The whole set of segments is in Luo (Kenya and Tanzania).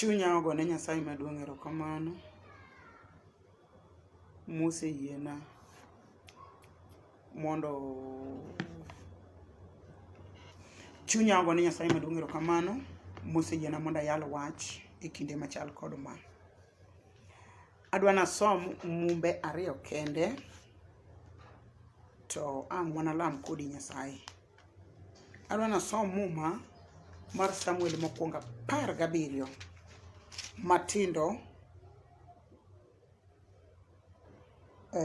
Chunya ogone Nyasaye maduong' erokamano moseyiena mondo chunya ogone Nyasaye maduong' erokamano moseyiena mondo ayal wach e kinde machal kod ma. Adwa nasom mumbe ariyo kende to ang' wanalam kodi Nyasaye. Adwa nasom muma mar Samuel mokwongo 17 matindo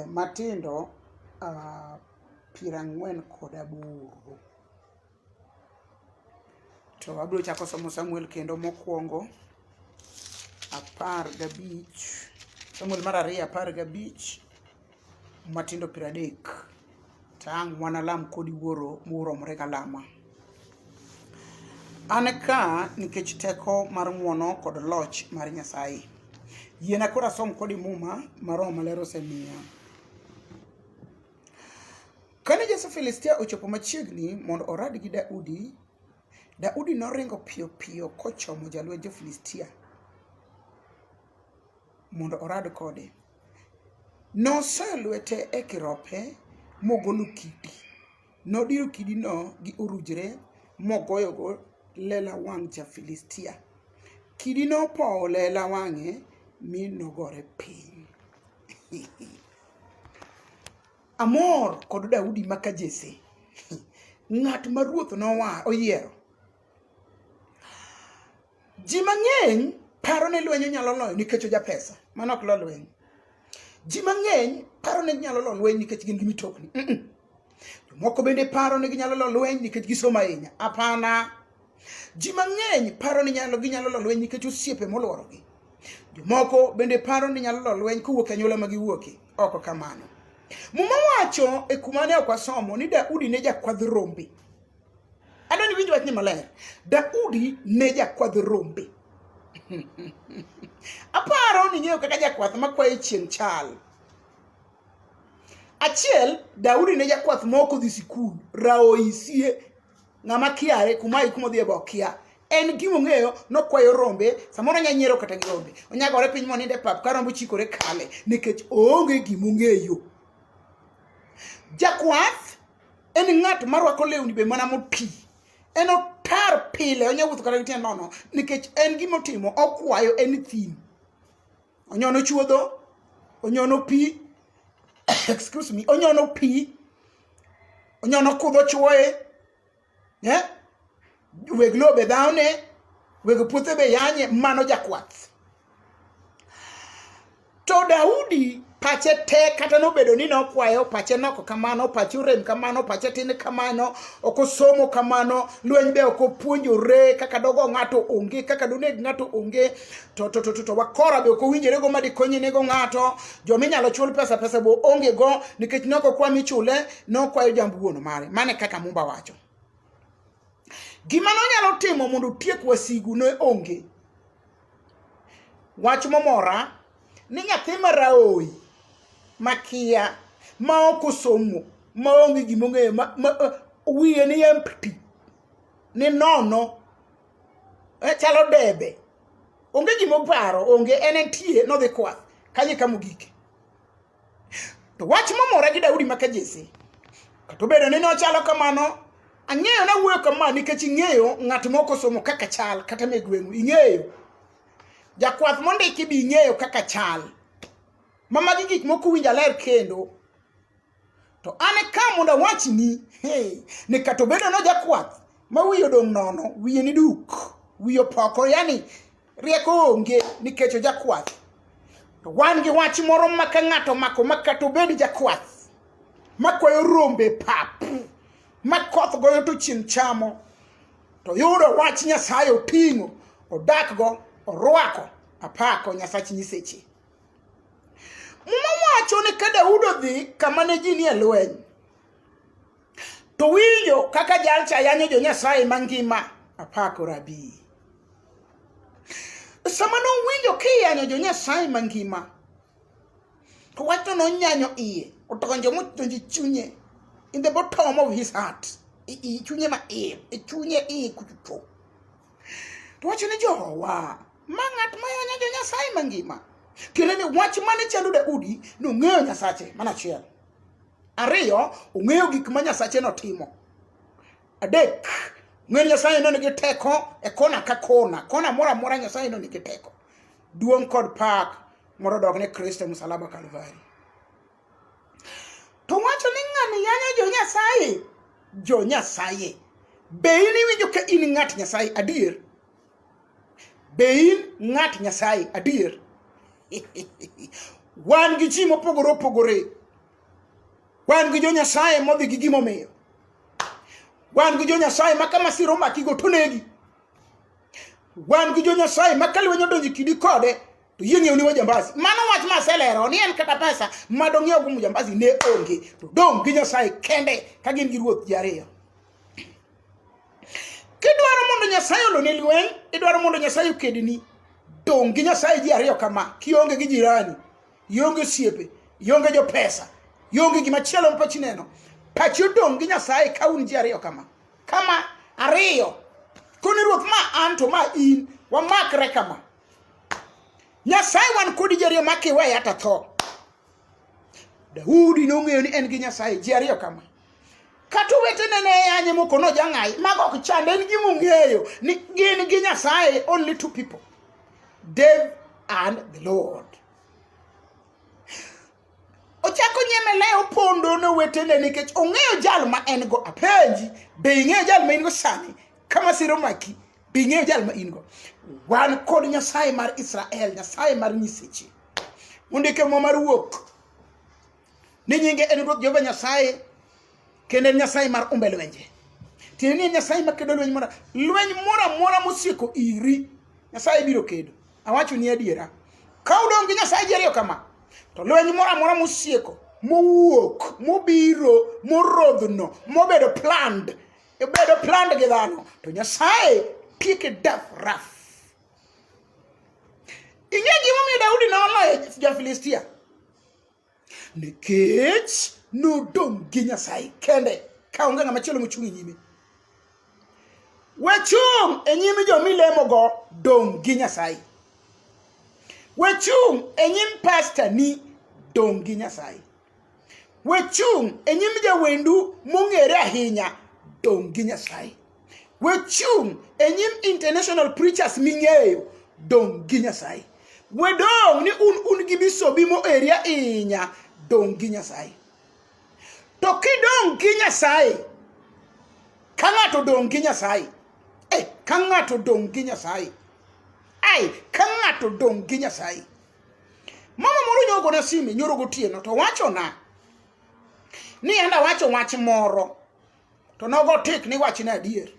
matindo 48. To abiro chako somo Samuel kendo mokwongo 15 Samuel mar ariyo 15 matindo 30. To ang' wanalam kodi wuoro moromore galama. An ka nikech teko mar ng'uono kod loch mar Nyasaye. Yiena koro asom kodi muma ma Roho Maler osemiya. Kane jo Filistia ochopo machiegni mondo orad gi Daudi, Daudi noringo piyo piyo kochomo jalweny jo-Filistia mondo orad kode. Nosoyo lwete e kirope mogolo kidi. Nodiro kidino gi orujre mogoyogo lela wang' ja-Filistia. Kidi nopowo lela wang'e mi nogore piny. Amor kod Daudi maka Jesse, ng'at ma ruoth nowa oyiero. Ji mang'eny paro ni lweny onyalo loyo nikech oja pesa. Mano ok lo lweny. Ji mang'eny paro ni ginyalo lo lweny nikech gin gi mitokni. Mm -mm. Jomoko bende paro ni ginyalo lo lweny nikech gisomo ahinya. Hapana. Ji mang'eny paro ni nyalo ginyalo lo lweny nikech osiepe moluorogi. Jomoko bende paro ni nyalo lo lweny kowuok e anyuola ma giwuokie. Ok kamano. Muma wacho e kuma ne ok wasomo ni Daudi ne jakwadh rombe. Adwa ni iwinj wachni maler. Daudi ne jakwadh rombe. Aparo ni ing'eyo kaka jakwath makwayo chieng' chal. Achiel, Daudi ne jakwath ma ok odhi sikul, raoyi sie, ng'ama kiaye, kuma aye kuma odhiye be okia. En gima ong'eyo, nokwayo rombe, samoro onya nyiero kata gi rombe. Onya gore piny monind e pap ka rombo chikore kale, nikech oonge gima ong'eyo. Jakwath en ng'at marwako lewni be mana moti. En otar pile, onya wuotho kata gi tiende nono, nikech en gima otimo, okwayo en thim. Onyono chuodho, onyono pi, excuse me, onyono pi, onyono kudho chuoye, eh? Weg lowo be dhawne, weg puothe be yanye, mano jakwath. To Daudi pache te kata nobedo ni nokwayo, pache noko kamano, pache orem kamano, pache tin kamano, ok osomo kamano, lweny be ok opuonjore kaka dogo ng'ato onge, kaka doneg ng'ato onge, to to to to, to wakora be ok owinjore go madikonye nego ng'ato, joma inyalo chul pesa pesa bo onge go nikech nok okwa michule, nokwayo jamb wuon mare. Mano e kaka Mumba wacho. Gima nonyalo timo mondo otiek wasigu ne onge. Wach momora ni nyathi ma raoyi makia ma ok osomo ma onge gima ong'eyo ma, ma, wiye ni empty ni nono chalo debe onge gima oparo onge en entie nodhi kwath kanyo e kama ogike. To wach momora gi Daudi maka Jesse, kata obedo ni nochalo kamano, ang'eyo nawuoyo kama nikech ing'eyo ng'at mok osomo kaka chal kata me gweng'u ing'eyo jakwath mondiki bi ing'eyo kaka chal ma magi gik moko winjo aler kendo to an ka mondo awachni hey, ni kata obedo no jakwath ma wiye odong' nono wiye ni duk wiye opoko yani rieko onge nikech ojakwath to wan gi wach moro ma ka ng'ato omako ma kata obed jakwath makwayo rombe pap ma koth goyo to chieng' chamo to yudo wach Nyasaye oting'o odakgo orwako apako Nyasach nyiseche. Muma wacho ni ka Daudi odhi kama ne ji nie lweny to winjo kaka jalcha yanyo jo Nyasaye mangima apako rabi. Sama nowinjo kiyanyo jo Nyasaye mangima to wachno nonyanyo iye odonjo modonjo e chunye in the bottom of his heart i chunye ma iye e chunye iye kuchocho to wacho ni jowa Ma ng'at ma yanyo jo Nyasaye mangima. Tiende ni wach mane chando Daudi nong'eyo Nyasache mana achiel. Ariyo, ong'eyo gik ma Nyasache notimo. Adek, ong'eyo ni Nyasaye no nigi teko e kona ka kona, kona moro amora Nyasaye no nigi teko. Duong' kod pak mondo odog ne Kristo e musalaba Kalvari. To wacho ni ng'ani yanyo jo Nyasaye, jo Nyasaye. Be in iwinjo ka in ng'at Nyasaye adier? Be in ng'at Nyasaye adier? Wan gi ji mopogore opogore. Wan gi jo Nyasaye modhi gi gimomiyo. Wan gi jo Nyasaye ma ka masira omakigo to negi. Wan gi jo Nyasaye ma ka lweny odonjo kidi kode to yie ng'iew ni wajambazi. Mano wach ma aselero ni en kata pesa ma dong'iew go mjambazi ne onge. To dong' gi Nyasaye kende ka gin gi ruoth ji ariyo. Kidwaro mondo Nyasaye oloni lweny, idwaro mondo Nyasaye okedni, dong' gi Nyasaye ji ariyo kama, kionge gi jirani, ionge osiepe, ionge jopesa, ionge gima chielo ma pachi neno. Pachi odong' gi Nyasaye ka un ji ariyo kama. Kama ariyo. Koni ruoth ma an to ma in, wamakre kama. Nyasaye wan kodi ji ariyo ma kiweya to atho. Daudi nong'eyo ni en gi Nyasaye ji ariyo kama. Kata owetene ne yanye moko nojang'ayi, mago ok chande, en gima ong'eyo ni gin gi Nyasaye only two people. Dave and the Lord. Ochako nyeme le opondo ne owetene nikech ong'eyo jal ma en go. Apenji, be ing'eyo jal ma in go sani? Ka masira omaki, be ing'eyo jal ma in go? Wan kod Nyasaye mar Israel, Nyasaye mar nyiseche. Mondike mwa mar wuok ni nyinge en Ruoth Jehova Nyasaye kendo en Nyasaye mar umbe lwenje. Tiende ni en Nyasaye makedo lweny moro lweny moro amora mosieko iri, Nyasaye biro kedo. Awacho ni adiera. Ka udong' gi Nyasaye ji ariyo kama, to lweny moro amora mosieko, mowuok, mobiro, morodhno, mobedo planned, obedo planned gi dhano, to Nyasaye tieke daf raf. Ing'e gimomiyo Daudi noloyo jo-Filistia? Nikech nodong' gi Nyasaye kende ka onge ng'ama chielo mochung' e nyime. We chung' e nyim joma ilemogo, dong' gi Nyasaye. We chung' e nyim pasta ni, dong' gi Nyasaye. We chung' e nyim jawendu mong'ere ahinya, dong' gi Nyasaye. We chung' e nyim international preachers ming'eyo, dong' gi Nyasaye. We dong' ni un un gi bisobi moeri ahinya, dong' gi Nyasaye. To kidong' gi Nyasaye, ka ng'ato dong' gi Nyasaye, eh, ka ng'ato dong' gi Nyasaye, ai, ka ng'ato dong' gi Nyasaye. Mama moro nyogona sime nyoro gotieno to wachona ni anda wacho wach moro to nogo tik ni wachne adier.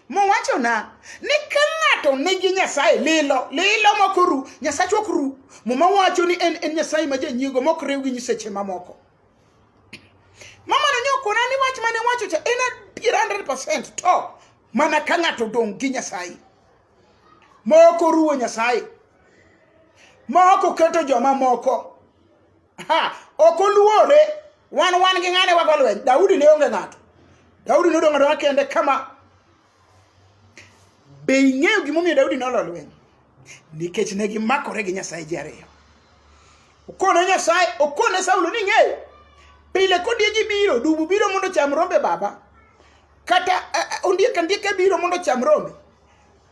Mowachona ni ka ng'ato nigi Nyasaye lilo, lilo mok oru, Nyasach ok ru. Muma wacho ni en en Nyasaye ma janyiego mok riw gi nyiseche mamoko. Mama no nyokona ni wach mane wacho cha en adier 100% to mana ka ng'ato dong' gi Nyasaye. Mok oruwo Nyasaye. Mok oketo joma moko. Ha, ok oluore. Wan wan gi ng'ane wago lweny. Daudi ne onge ng'ato. Daudi nodong' adong'a kende kama. Be ing'eyo gimomiyo Daudi nolo lweny? Nikech ne gimakore gi Nyasaye ji ariyo. Okone Nyasaye, okone Saulo ni ing'eyo. Pile kodiegi biro, dubu biro mondo ocham rombe baba. Kata ondiek andieka biro mondo ocham rombe.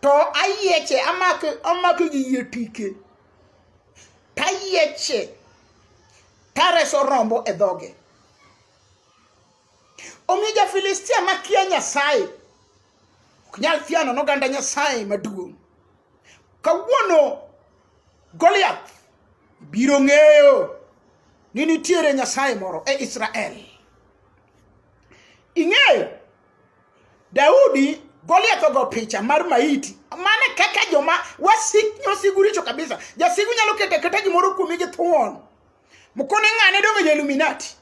To ayieche, amake, amake gi yie tike. Tayieche, tareso rombo e dhoge. Omiyo ja-Filistia makia Nyasaye ok nyal thiano noganda Nyasaye maduong'. Kawuono Goliath biro ng'eyo ni nitiere Nyasaye moro e Israel. Ing'eyo Daudi Goliath ogo picha mar maiti. Mane kaka joma wasik wasigu richo kabisa. Jasigu nyalo keto aketa gimoro kuomi gi thuon. Mokone ng'ane donge ja Illuminati.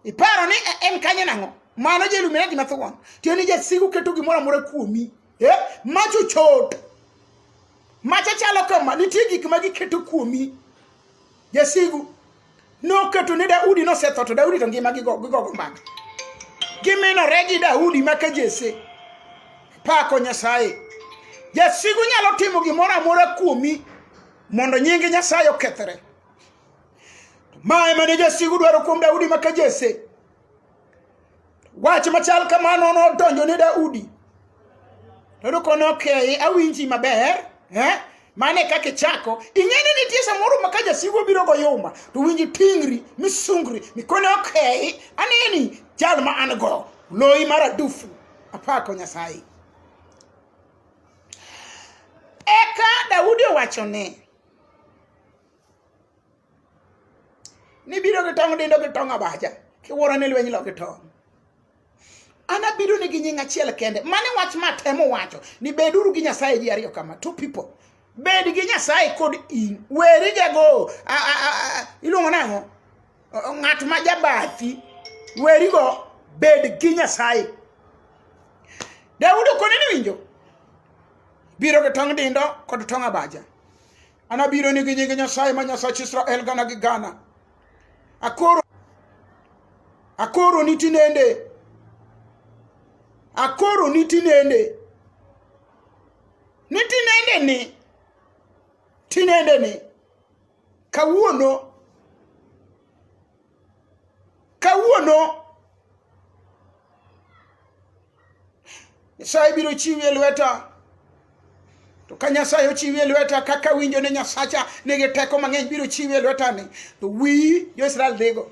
Iparo ni en kanye nang'o? Mano ja Illuminati ma thuon. Tiende ni jasigu keto gimoro amora kuomi. Eh? Macho chot. Macha chalo kama nitie gik ma giketo kuomi. Jasigu noketo ne Daudi nosetho to Daudi to ngima gigogo mbaka. Giminore gi Daudi maka Jesse. Pako Nyasaye. Jasigu nyalo timo gimoro amora kuomi mondo nying Nyasaye okethre. Ma ema ne jasigu dwaro kuom Daudi maka Jesse. Wach machal kamano nodonjo ne Daudi. To kono okay, awinji maber, eh? Mane kaka ichako. Ing'e ni nitie samoro ma ka jasigu obiro go yuma, to winji tingri, misungri, mikone okay, aneni jal ma an go, loyi mar adufu. Apako Nyasaye. Eka Daudi owacho ni, nibiro gi tong' dindo gi tong' abaja, kiwuoro ni lweny lo gi tong'. An abiro ni gi nying achiel kende. Mane wach ma temo wacho ni beduru gi Nyasaye ji ariyo kama, two people. Bed gi Nyasaye kod in. Weri jago, iluongo nang'o? Ng'at ma jabathi. Werigo, bed gi Nyasaye. Daudi okone ni winjo. Biro gi tong' dindo kod tong' abaja. An abiro ni gi nying Nyasaye ma Nyasach Israel gana gi gana. Akoro akoro ni tinende. Akoro ni tinende. Ni tinende ni. Tinende ni. Kawuono Kawuono Nyasaye biro chiwi e lweta. To ka Nyasaye ochiwi e lweta kaka winjo ni Nyasacha nigi teko mang'eny biro chiwi e lweta ni to wiyi jo-Israel dhigo.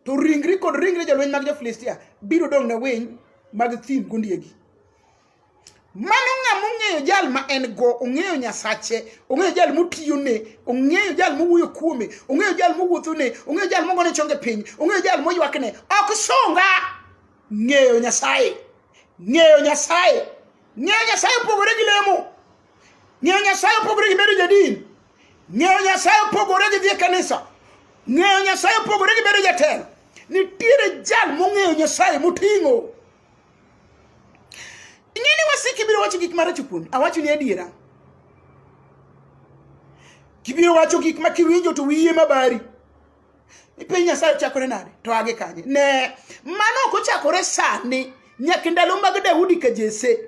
To ringri kod ringre jolweny mag jo-Filistia biro dong' ne winy mag thim gondiegi. Mano ng'ama ong'eyo jal ma en go, ong'eyo Nyasache, ong'eyo jal motiyone, ong'eyo jal mowuoyo kuome, ong'eyo jal mowuothone, ong'eyo jal mogone chonge piny, ong'eyo jal moywakne. Ok sunga! Ng'eyo Nyasaye. Ng'eyo Nyasaye. Ng'eyo Nyasaye opogore gi lemo. Ng'eyo Nyasaye opogore gi bedo jadin. Ng'eyo Nyasaye opogore gi dhi e kanisa. Ng'eyo Nyasaye opogore gi bedo jatelo. Nitiere jal mong'eyo Nyasaye moting'o. Ing'e ni wasiki biro wacho gik maricho kuomi. Awacho ni adiera. Gibiro wacho gik ma kiwinjo to wiyi ema bari. Ipenj Nyasaye ochakore nade? To agi kanye? Ne, mano ok ochakore sani. Nyaka ndalo mag Daudi ka Jesse.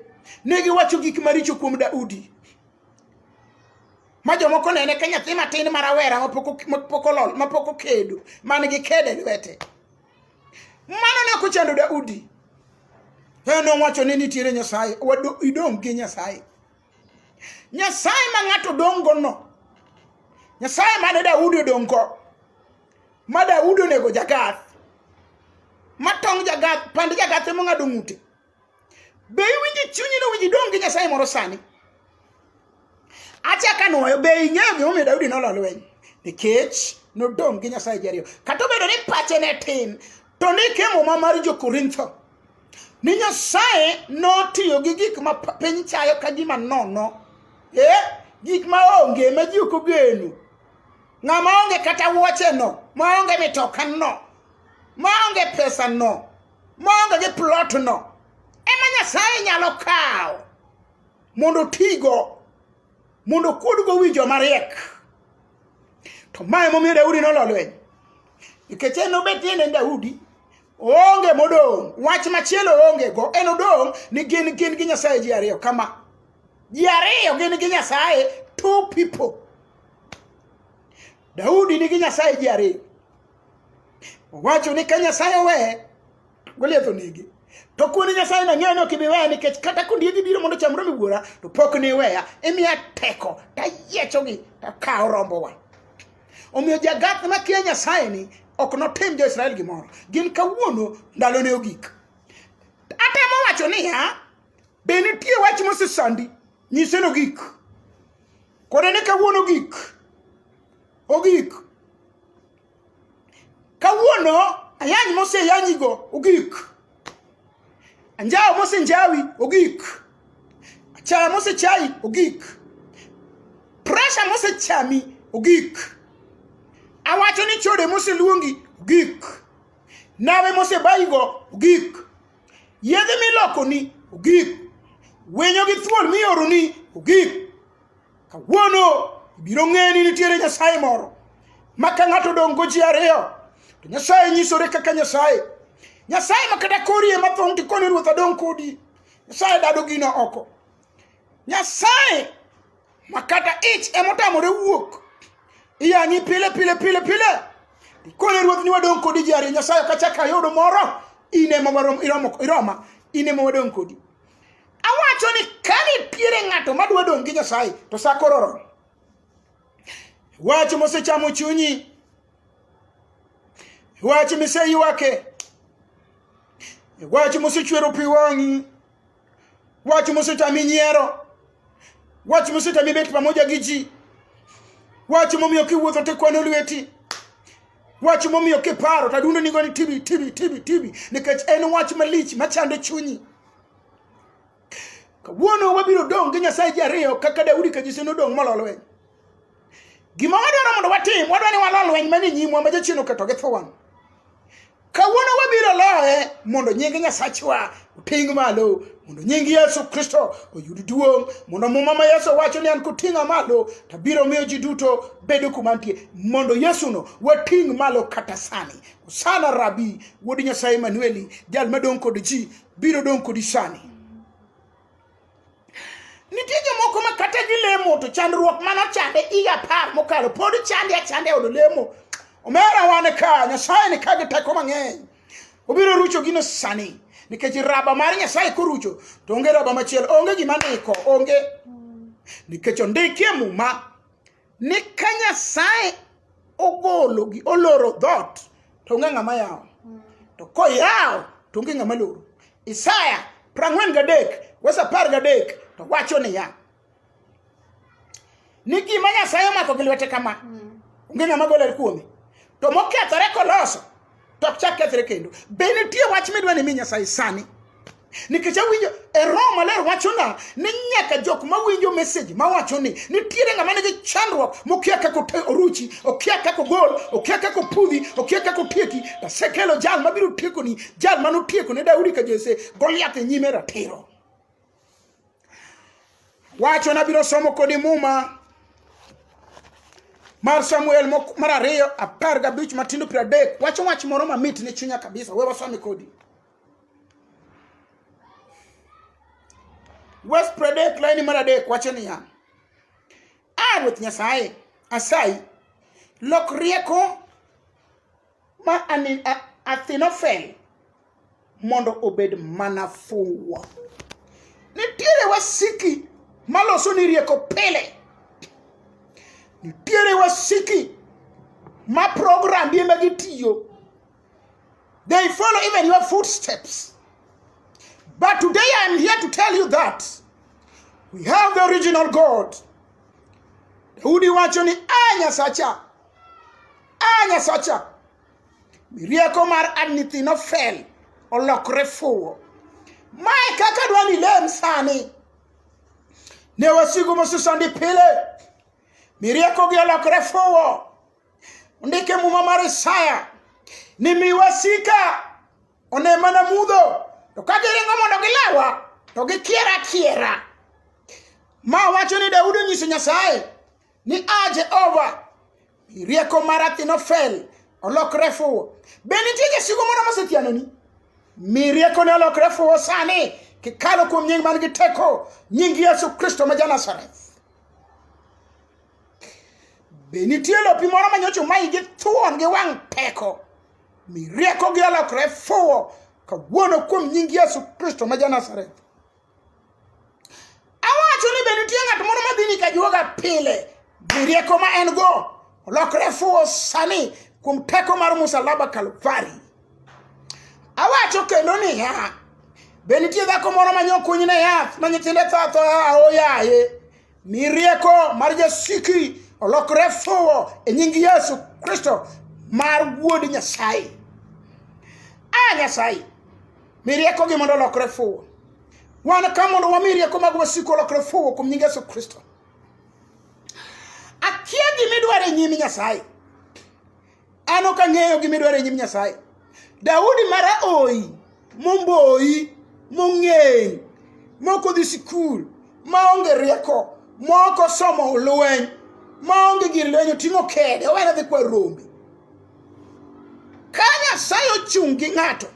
Ne giwacho gik maricho kuom Daudi. Ma jomoko nene ka nyathi matin ma rawera mapok olol, mapok okedo, man gi kede e lwete. Mano ne ok ochando Daudi. En nowacho ni nitiere Nyasaye, idong' gi Nyasaye. Nyasaye ma ng'ato dong' go no. Nyasaye mane Daudi odong' go. Ma Daudi onego Jagath. Ma tong' Jagath, pand Jagath ema ong'ado ng'ute. Be iwinjo chunyi ni owinjo idong' gi Nyasaye moro sani? Achako anwoyo, be ing'eyo gimomiyo Daudi nolo lweny? Nikech nodong' gi Nyasaye ji ariyo. Kata obedo ni pache ne tin, to ndike e Muma mar Jo-Korintho ni Nyasaye notiyo gi gik ma piny chayo ka gima nono. Eh, gik ma onge ma ji ok ogeno. Ng'ama onge kata wuoche no, ma onge mitoka no, ma onge pesa no, ma onge gi plot no, ema Nyasaye nyalo kawo mondo otigo mondo okuodgo wi joma riek. To ma emomiyo Daudi nolo lweny. Nikech en obet ni en Daudi, oonge modong', wach machielo oonge go, en odong' ni gin gin gi Nyasaye ji ariyo kama. Ji ariyo gin gi Nyasaye, two people. Daudi nigi Nyasaye ji ariyo. Owacho ni ka Nyasaye oweye, Goliath onege. To kuoni Nyasaye nang'eyo ni ok ibi weya nikech kata kondiegi biro mondo ocham rombe wuora to pok ni iweya. Imiya teko tayiechogi takawo rombowa. Omiyo jagath makia Nyasaye ni ok notim jo-Israel gimoro. Gin kawuono ndalone ogik. Atemo wacho niya, be nitie wach mosesandi? Nyise ni ogik. Kode ni kawuono ogik. Ogik. Kawuono ayany moseyanyigo ogik. Anjawo mosenjawi ogik. Achaya mosechayi ogik. Pressure mosechami ogik. Awacho ni chode moseluongi ogik. Nawe mosebayigo ogik. Yedhe milokoni ogik. Winyo gi thuol mioroni ogik. Kawuono ibiro ng'e ni nitiere Nyasaye moro ma ka ng'ato odong' go ji ariyo to Nyasaye nyisore kaka Nyasaye. Nyasaye ma kata kori ema thong' tikoni ruoth adong' kodi. Nyasaye dado gino oko. Nyasaye ma kata ich emotamore wuok iyanyi pile pile pile pile ikone ruoth ni wadong' kodi ji ariyo Nyasaye ok achak ayudo moro in ema iroma in ema wadong' kodi awacho ni ka nitiere ng'ato madwa dong' gi Nyasaye to sa koro oromo wach mosechamo chunyi wach miseywake wach mosechwero pi wang'i wach mosetami nyiero wach mosetami bet pamoja gi ji wach momiyo kiwuotho to ikwano lweti wach momiyo kiparo to adundo nigo ni tibi tibi tibi tibi nikech en wach malich machando chunyi kawuono wabiro dong' gi nyasaye ji ariyo kaka daudi ka jesse nodong' molo lweny gima wadwaro mondo watim wadwaro ni walo lweny manie nyimwa ma jachien oketo gi thuon Kawuono wabiro loye mondo nying Nyasachwa oting' malo, mondo nying Yesu Kristo oyud duong', mondo muma ma Yesu wacho ni an koting'a malo to abiro miyo ji duto bedo kuma antie, mondo Yesuno wating' malo kata sani. Hosana Rabi, wuod Nyasaye Emanueli, jal madong' kod ji, biro dong' kodi sani. Nitie jomoko ma kata gilemo to chandruok mane ochande higa apar mokalo pod chande achanda e od lemo. Omera wan ka, Nyasaye ni ka gi teko mang'eny. Obiro rucho gino sani nikech raba mar Nyasaye korucho to onge raba machielo, onge gima ndiko, onge. Nikech ondiki e muma ni ka Nyasaye ogolo gi oloro dhoot to onge ng'ama yawo to koyawo to onge ng'ama loro Isaya 43 wes 13 to wacho niya ni gima Nyasaye omako gi lwete kama onge ng'ama gole kuome to mokethore koloso to ok chak kethre kendo be nitie wach midwa ni mi Nyasaye sani nikech awinjo e roho maler wachona ni nyaka jok mawinjo message mawacho ni nitiere ng'ama nigi chandruok mokia kaka oruchi okia kaka ogol okia kaka opudhi okia kaka otieki asekelo jal mabiro tiekoni jal manotieko ne Daudi ka Jesse Goliath e nyime ratiro wacho nabiro somo kodi muma mar Samuel mar ariyo 15 matindo 30 wacho wach moro mamit ne chunya kabisa we wasome kodi Wes 30 laini mar adek wacho niya, A Ruoth Nyasaye, asayi, lok rieko ma Ahithofel mondo obed mana fuwo. Nitiere wasiki maloso ni rieko pile. Nitiere wasiki ma program bi ema gitiyo. They follow even your footsteps. But today I am here to tell you that we have the original God. Daudi wacho ni a Nyasacha, a Nyasacha, rieko mar Ahithofel olokre fuwo. Mae kaka dwa ni lem sani. Ne wasigu mosesandi pile, mi riekogi olokre fuwo. Ondike muma mar Isaya ni mi wasika one mana mudho to ka giringo mondo gilawa to gikiera kiera. Ma wacho ni Daudi onyiso Nyasaye ni a Jehova rieko mar Ahithofel olokre fuwo. Be nitie jasigu moro mosethianoni? Mi riekone olokre fuwo sani kikalo kuom nying man gi teko, nying Yesu Kristo ma ja-Nazareth. Be nitie lopi moro ma nyocha omayi gi thuon gi wang' teko? Mi rieko gi olokre fuwo kawuono kuom nying Yesu Kristo ma ja-Nazareth. Awacho ni be nitie ng'at moro madhi ni kajuoga pile, mi rieko ma en go olokre fuwo sani kuom teko mar musalaba Kalvari. Awacho kendo niya, be nitie dhako moro ma nyokunyne yath ma nyithinde tho athoya aoyaye? Mi rieko mar jasiki olokre fuwo e nying Yesu Kristo mar Wuod Nyasaye. A Nyasaye, mi riekogi mondo olokre fuwo. Wan ka mondo wami rieko mag wasiku olokre fuwo kuom nying Yesu Kristo. Akia gima idwaro e nyim Nyasaye. An ok ang'eyo gima idwaro e nyim Nyasaye. Daudi mara oyi, momboyi, mong'eng', mok odhi sikul, maonge rieko, mok osomo lweny, maonge gir lweny, oting'o kede, owene dhi kwa rombe. Ka Nyasaye ochung' gi ng'ato,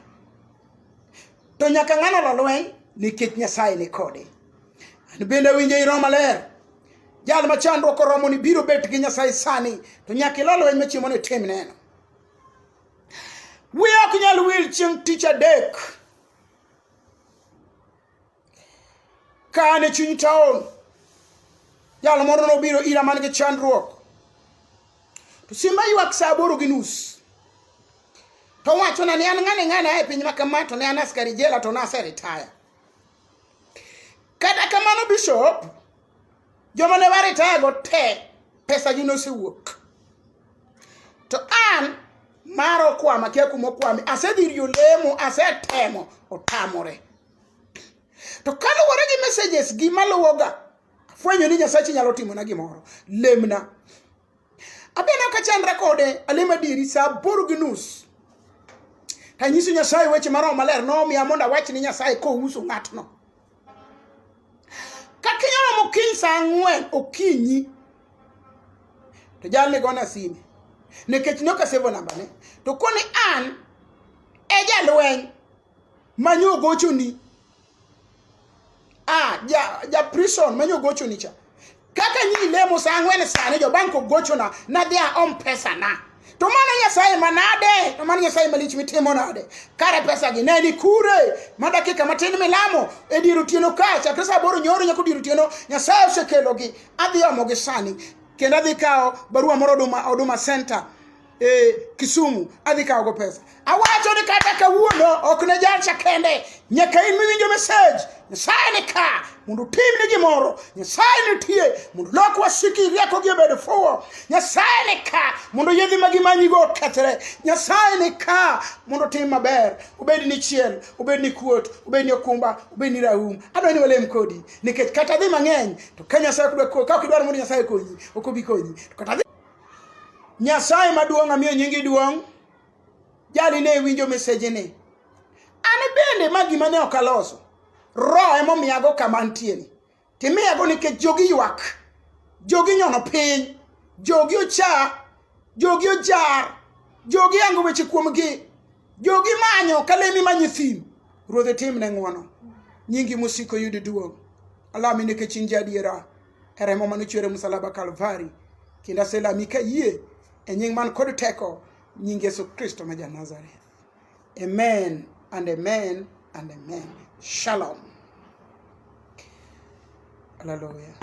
to nyaka ng'ano lo lweny nikech Nyasaye ni kode. An bende awinjo ei Roho Maler. Jal ma chandruok oromo ni biro bet gi Nyasaye sani, to nyaka ilo lweny machiemo ni tim neno. Wiya ok nyal wil chieng' tich adek. Ka an e chuny taon, jal moro nobiro ira man gi chandruok. To simba ywak sa 8:30. To wachona ni an ng'ane ng'ane e piny ma kama to ne an askari jela to naseritaya. Kata kamano bishop, joma ne waritaya go te pesa gi nosewuok. To an mara okwamo akia kuma okwame, asedhi ir jolemo, asetemo, otamore. To kaluwore gi messages gi maluwoga, afwenyo ni Nyasachi nyalo timona gimoro. Lemna. Abena ok achandra kode, alemo adieri sa 8:30. Tanyiso Nyasaye weche ma Roho Maler nomiya mondo awach ni Nyasaye kouso ng'atno. Ka kiny oromo kiny sa 4 okinyi, to jalni gona sime. Nikech ne ok asevo nambane. To koni an e jalweny manyo gochoni. Ah, ja prison manyo gochoni cha. Kaka nyi lemo sa 4 sani jo bank ogochona nadhi aom pesa na. To mano Nyasaye manade? To mano Nyasaye malich mitimo nade? Kare pesa gi ne ni kure? Ma dakika matin milamo e dier otieno ka chakre sa 8 nyoro nyaka dier otieno Nyasaye osekelogi. Adhi omogi sani kendo adhi kawo barua moro Huduma Center e Kisumu adhi kawo go pesa. Awacho ni kata kawuono ok ne jalcha kende, nyaka in miwinjo message. Nyasaye ni ka mondo otimni gimoro. Nyasaye nitie mondo lok wasiki rieko gi obed fuwo. Nyasaye ni ka mondo yedhe ma gimanyigo okethre. Nyasaye ni ka mondo otim maber, obed ni chiel, obed ni kuot, obed ni okumba, obed ni raum. Adwa ni walem kodi nikech kata dhi mang'eny to ka Nyasaye ok dwa ka ok idwar mondo Nyasaye okonyi, ok obi konyi. To kata dhi Nyasaye maduong' amiyo nyingi duong'. Jali ne winjo message ni. An bende ma gima ne ok aloso. Roho emomiyago kama antie ni. Timiyago nikech jogi ywak. Jogi nyono piny. Jogi ocha. Jogi ojar. Jogi yango weche kuomgi. Jogi manyo ka lemi manyo thim. Ruoth itimne ng'wono. Nyingi mosiko yud duong'. Alami nikech in jaadiera. E remo mane ochwer e musalaba Kalvari. Kendo aselami kayie e nying man kod teko, nying Yesu Kristo ma ja Nazareth. Amen and amen and amen. Shalom. Hallelujah.